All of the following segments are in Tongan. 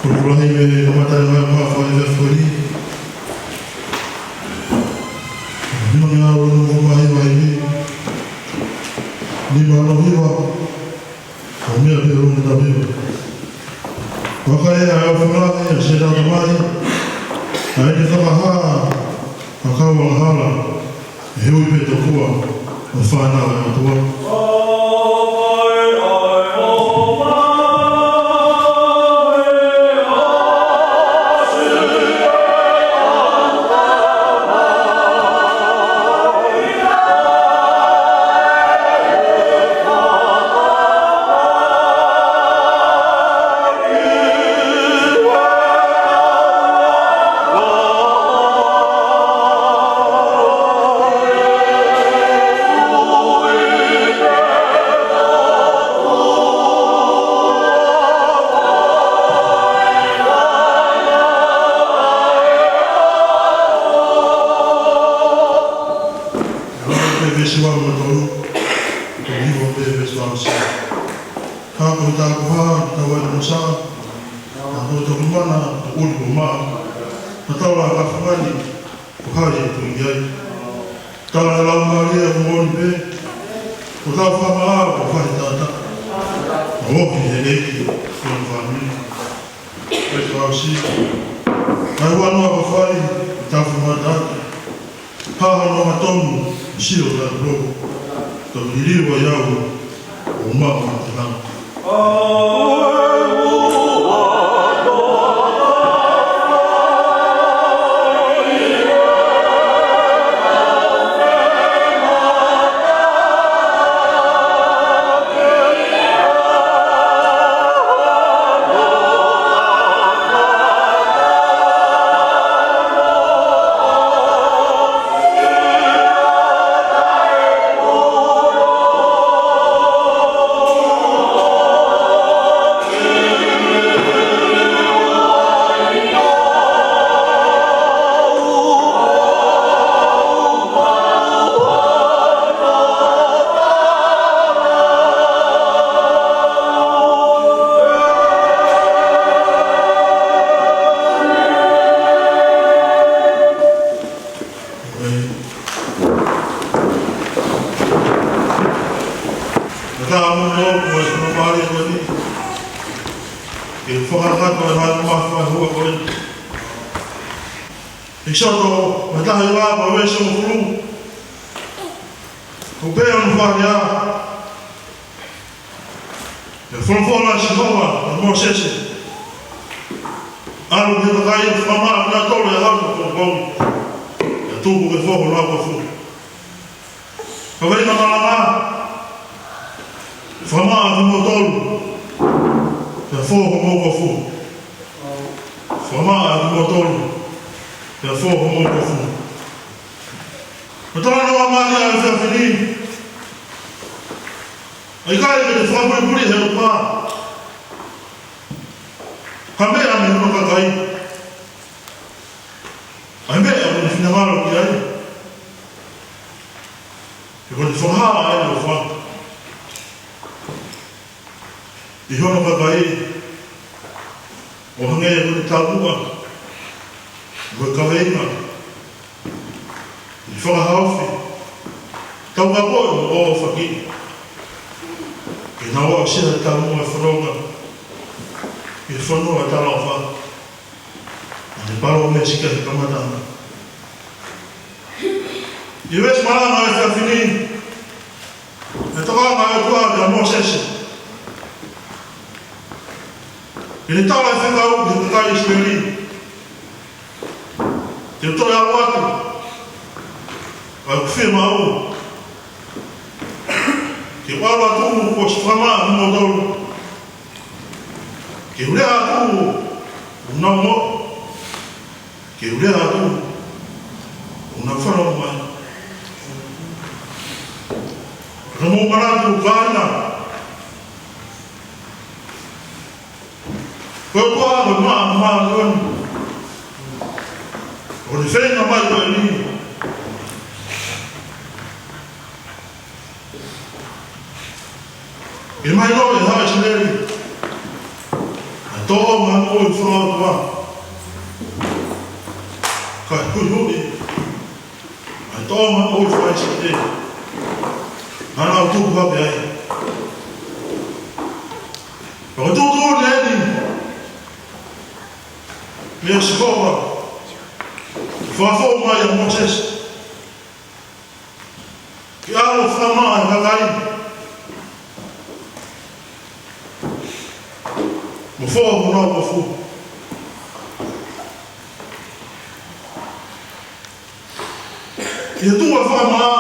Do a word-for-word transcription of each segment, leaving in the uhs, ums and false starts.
Ko e lahi e kamata e ngaahi mafai e fefori. Nima ngaahi ʻaho nunga mai vai ni. Nima ʻaho hiva. ʻO meʻa pē ʻo ne tapiva. Vakai ʻa e ʻofa lahi ʻa Sētane Tamai. ʻA e te fakahā ʻa e kau angahala. He ui pē tokua ʻo fānau ʻa e ʻOtua. Ko e veesi ua mo e tolu, ko e hiva pē veesi ua mo e tolu. Ka ko e tāpuhā, ka ko e mosa, ka ko e toki mana, ko e ʻuli kuo maʻa, ka tau la ka fungani, ko hai e tui ai. Tala e Laumālie ʻoku moʻoni pē, ko tau fakamaʻa, ko fai tata. ʻOku ʻi he ʻEiki, ko e fāmili. Ko e fausi. Ai ua noa ko fai, ko tau fakamaʻa tata. Paha no matonu, sio la lo. Tau liliu ai au, ʻo maʻu ʻa e tala. Ka mo mo mo e fakamālō ko eni. Ke fakakakato e ngaahi mafai hua ko eni. ʻEkisoto, mo e taha ua mo e veesi hongofulu. Ko pē ʻa e fale ʻa. ʻE folofola ʻa Sihova kia Mōsese. ʻAlu ki he kakai ʻo fakamaʻa kinautolu ʻi he ʻaho ko eni. ʻE tuku ke foho lau kofu. Kaveinga malanga. Fakamaʻa kimoutolu. Pea foho homou kofu. Fakamaʻa kimoutolu. Pea foho homou kofu. Ko e talanoa mālie ʻa e efiafi ni. ʻIkai ke te fakapuipui he ʻofa. Ka meʻa mei hono kakai. ʻA e meʻa ʻoku ne finangalo ki ai. He ko e fakahā ʻa e ʻofa. ʻI hono kakai. ʻO hangē ko e taumuʻa. Ko e kaveinga. ʻI he fakahaofi. Tau ka ko e ʻofa ki. Ke nau aʻusia e taumuʻa e fononga. ʻI he fonua ʻa e talaʻofa. ʻA e palōmesi ki he kamataʻanga. ʻI he veesi malanga ʻa e efiafi ni. ʻE tokanga ʻa e ʻOtua kia Mōsese. ʻI he tala e fekau ki he kakai ʻIsileli. Ke toe ʻalu atu. ʻA e fiemaʻu. Ke ʻalu atu kuo ʻosi fakamaʻa kimoutolu. Ke u lea atu ʻo nau mo. Ke u lea atu ʻo nau fanongo mai. Ka mou manatu kāinga. Ko e ʻOtua ko e maʻa māʻoniʻoni. ʻO ne feinga mai ko eni. ʻE mahino ʻe he haʻa ʻIsileli. ʻA e Tōʻonga ʻo e fakaʻotua. Ka huihuiʻi ʻa e tōʻonga ʻo e fakaʻisikite. Naʻa nau tupu hake ai. Ka ko e tuʻutuʻuni eni meia Sihova, fakafou mai ʻa Mōsese ke ʻalu ʻo fakamaʻa e kakai mo fō honau kofu. ʻI he tuʻu ʻa e fakamaʻa,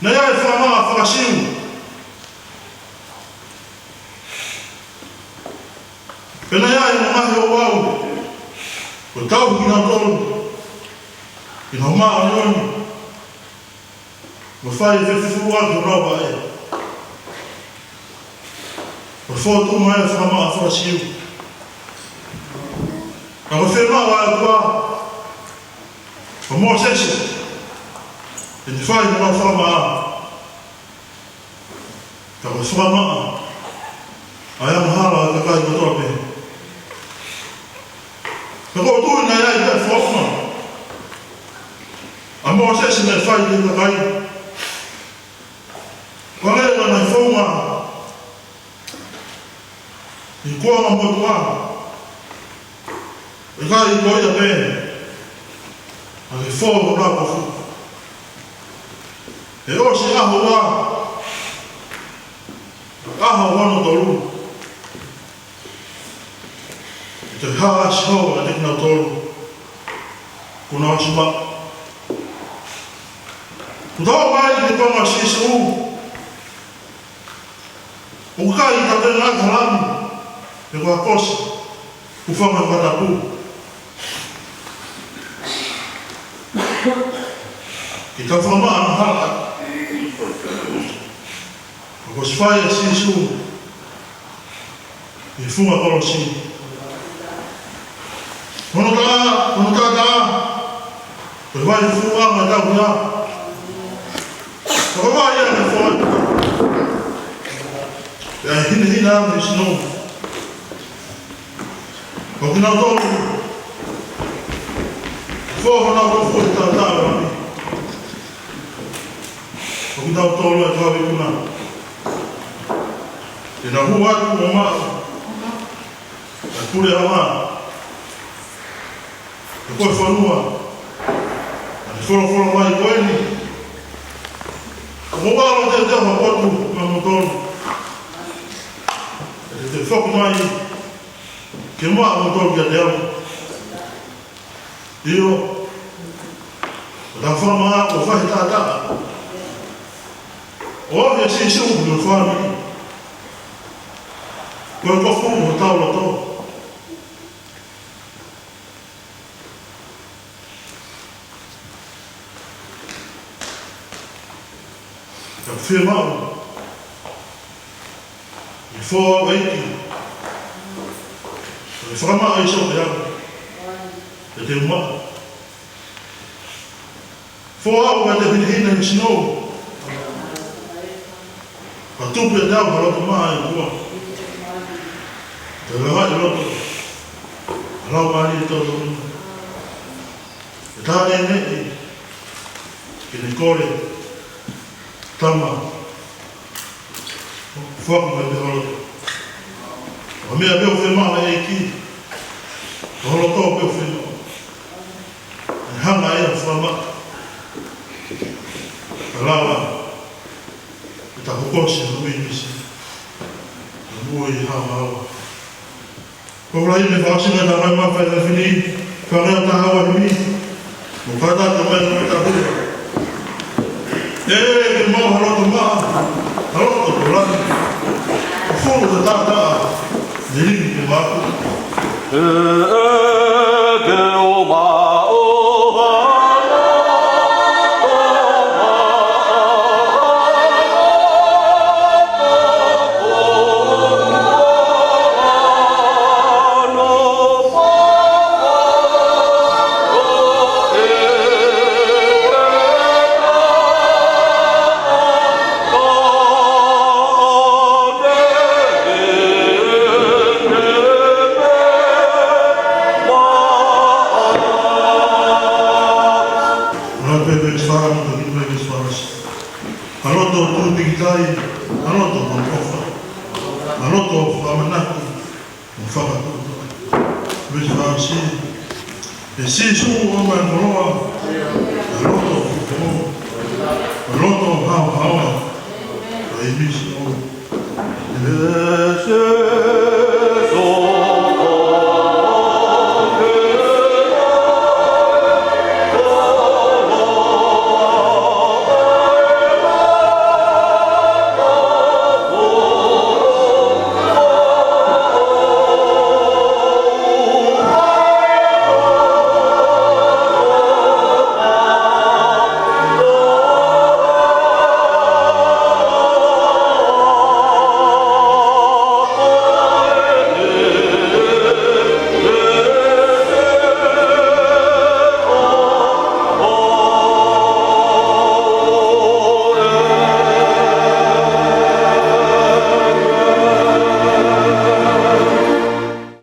naʻe ʻi ai e fakamaʻa faka-Siu. Pea naʻe ʻi ai e ngaahi ouau ʻo tauhi kinautolu ki hono māʻoniʻoni, mo fai e fefufuluʻaki honau vaʻe. Ko e fotu mai e fakamaʻa faka-Siu. Ka ko e fiemaʻu ʻa e ʻOtua kia Mōsese ke ne fai honau fakamaʻa. Ka ko e fakamaʻa ʻa e angahala ʻa e kakai kotoa pē. Ka ko e tuʻu naʻe ʻi ai e founga ʻa Mōsese naʻe fai ki he kakai. Ko e ngaahi founga ʻi he kuonga motuʻa, ʻikai ko ia pē ʻa e fō honau kofu. ʻE ʻosi ʻaho ua, ʻaho hono tolu, ʻe toe hā ʻa Sihova kiate kinautolu kuo nau ʻosi maʻu. Kuo tau ʻomai ki he konga ʻo Sīsū, ʻoku ʻikai ke tau ngāue ʻi he lami, pe ko ha kosi, kuo fanga fakatapu. Ke tau fakamaʻa angahala. Kuo ʻosi fai ʻe Sīsū ʻi he funga kolosi. Hono tā, hono taʻataʻa, ko e vai fua ʻa e tauhi. Ko e vai ʻa e fua. Pea hinehina ʻa e sino. Ko kinautolu, fō honau kofu ʻi he taʻataʻa ʻo e lami. Ko kinautolu ʻa e kau ikuna. Te nau hū atu ʻo maʻu ʻa e pule ʻa e ʻOtua. Ko e fonua naʻe folofola mai ko eni. Ko au ʻe teuteu ha potu maʻamoutolu. ʻE te foki mai ke maʻu ʻa moutolu kiate au. ʻIo, ko e fakamaʻa ʻoku fai he taʻataʻa. ʻOku ʻi ai ʻa Sīsū mo e fāmili. Ko e kofu ʻo hotau loto. Ka fiemaʻu ʻe he foʻi ʻeiki ke fakamaʻa ʻa e sō pea ʻe te maʻu. Foʻi ʻeiki ke te hinehina he sino. Ka tupu ʻiate au ha loto maʻa ʻa e ʻOtua. Te lava ʻi loto ʻa e Laumālie Tōtōmina. ʻE tā neʻineʻi ke ne kole, Tama, foaki mai pē ho loto. Ko e meʻa pē ʻoku fiemaʻu ʻe he ʻEiki, ko ho loto pē ʻoku fiemaʻu. ʻE hanga ʻe ia ʻo fakamaʻa. Ka lava ke ta hokosi ʻa e ui misi, ʻa e ui haohaoa. Ko e lahi ʻene fakaʻosinga ʻa e tangata maʻa fai fafini, fanga ʻo taha ua himi, mo kata to mai mo ta hua. ʻE, ke mau ha loto maʻa, ha loto ko lani. Ko fulu te tata, ne lini ke maku. ʻE, ke o maʻo, ha loto maʻa. Manako mo fakatuʻutuʻu. Veesi fāsiʻi. ʻE Sīsū, ʻomai e koloa, ʻa e loto foʻou, ʻa e loto haohaoa, ʻa e misi ʻo. ʻE